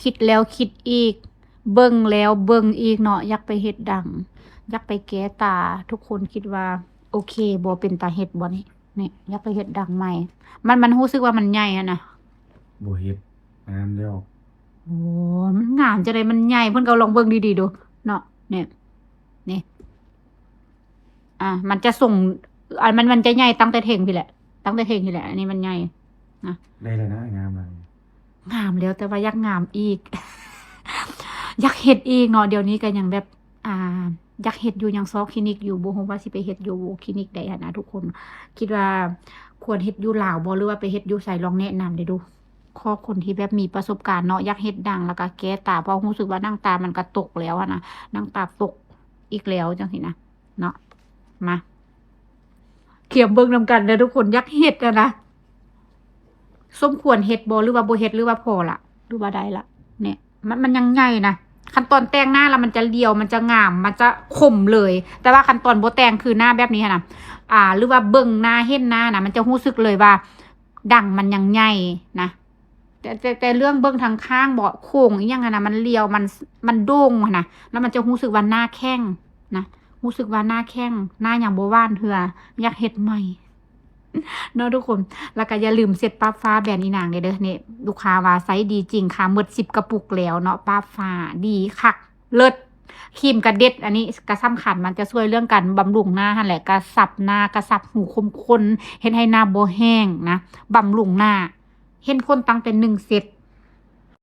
ຄິດແລ້ວຄິດອີກ ເບິ່ງແລ້ວເບິ່ງອີກເນາະ ຢາກໄປເຮັດດັງ ຢາກໄປແກ້ຕາ. ທຸກຄົນຄິດວ່າໂອເຄບໍ່ ເປັນຕາເຮັດບໍ່ນີ້? ນີ້ ຢາກໄປເຮັດດັງໃໝ່. ມັນ ມັນຮູ້ສຶກວ່າມັນໃຫຍ່ຫັ້ນນະ. ບໍ່ເຮັດ ງາມແລ້ວ. ໂອ້ ມັນງາມຈັ່ງໃດ? ມັນໃຫຍ່. ເພິ່ນກໍລອງເບິ່ງດີໆດູເນາະ. ນີ້ ນີ້ ອ່າ ມັນຈະສົ່ງ ອັນ ມັນ ມັນຈະໃຫຍ່ຕັ້ງແຕ່ເທິງພີ້ແຫຼະ ຕັ້ງແຕ່ເທິງພີ້ແຫຼະ. ອັນນີ້ມັນໃຫຍ່ນະ. ໄດ້ແລ້ວນະ ງາມແລ້ວ. ງາມແລ້ວ ແຕ່ວ່າຢາກງາມອີກ ຢາກເຮັດອີກເນາະ. ດຽວນີ້ກໍຍັງແບບ ອ່າ ຢາກເຮັດຢູ່ ຍັງຊອກຄລີນິກຢູ່ ບໍ່ຮູ້ວ່າຊິໄປເຮັດຢູ່ຄລີນິກໃດຫັ້ນນະທຸກຄົນ. ຄິດວ່າຄວນເຮັດຢູ່ລາວບໍ່ ຫຼືວ່າໄປເຮັດຢູ່ໃສ? ລອງແນະນຳໄດ້ດູ ຂໍຄົນທີ່ແບບມີປະສົບການເນາະ ຢາກເຮັດດັງ ແລ້ວກໍແກ້ຕາ ເພາະຮູ້ສຶກວ່າໜັງຕາມັນກະຕົກແລ້ວຫັ້ນນະ ໜັງຕາຕົກອີກແລ້ວ ຈັ່ງຊີ້ນະເນາະ. ມາ ຄຽມເບິ່ງນຳກັນເດີທຸກຄົນ ຢາກເຮັດຫັ້ນນະ. ສົມຄວນເຮັດບໍ່ ຫຼືວ່າບໍ່ເຮັດ ຫຼືວ່າພໍລະ ຫຼືວ່າໄດ້ລະ? ນີ້ ມັນ ມັນຍັງໃຫຍ່ນະ. ຂັ້ນຕອນແຕ່ງໜ້າລະມັນຈະລຽວ ມັນຈະງາມ ມັນຈະຄົມເລີຍ. ແຕ່ວ່າຂັ້ນຕອນບໍ່ແຕ່ງ ຄືໜ້າແບບນີ້ຫັ້ນນະ ອ່າ ຫຼືວ່າເບິ່ງໜ້າ ເຫັນໜ້ານະ ມັນຈະຮູ້ສຶກເລີຍວ່າດັງມັນຍັງໃຫຍ່ນະ. ແຕ່ ແຕ່ ແຕ່ເລື່ອງເບິ່ງທາງຂ້າງເບາະ ໂຄງອີ່ຫຍັງຫັ້ນນະ ມັນລຽວ ມັນ ມັນໂດ່ງຫັ້ນນະ ແລ້ວມັນຈະຮູ້ສຶກວ່າໜ້າແຂງນະ ຮູ້ສຶກວ່າໜ້າແຂງ ໜ້າຍັງບໍ່ຫວານເທື່ອ ຢາກເຮັດໃໝ່ເນາະທຸກຄົນ. ແລ້ວກໍຢ່າລືມເຊັດປາບຟ້າແບຣນອີນາງເດີ. ນີ້ ລູກຄ້າວ່າໃຊ້ດີຈິງ ຄ່າໝົດສິບກະປຸກແລ້ວເນາະ ປາບຟ້າດີຄັກ ເລີດ. ຄຣີມກະເດັດ ອັນນີ້ກະສຳຄັນ ມັນຈະຊ່ວຍເລື່ອງການບຳລຸງໜ້າຫັ້ນແຫຼະ ກະຊັບໜ້າ ກະຊັບຮູຂຸມຂົນ ເຮັດໃຫ້ໜ້າບໍ່ແຫ້ງນະ ບຳລຸງໜ້າ. ເຫັນຜົນຕັ້ງແຕ່ໜຶ່ງເຊັດ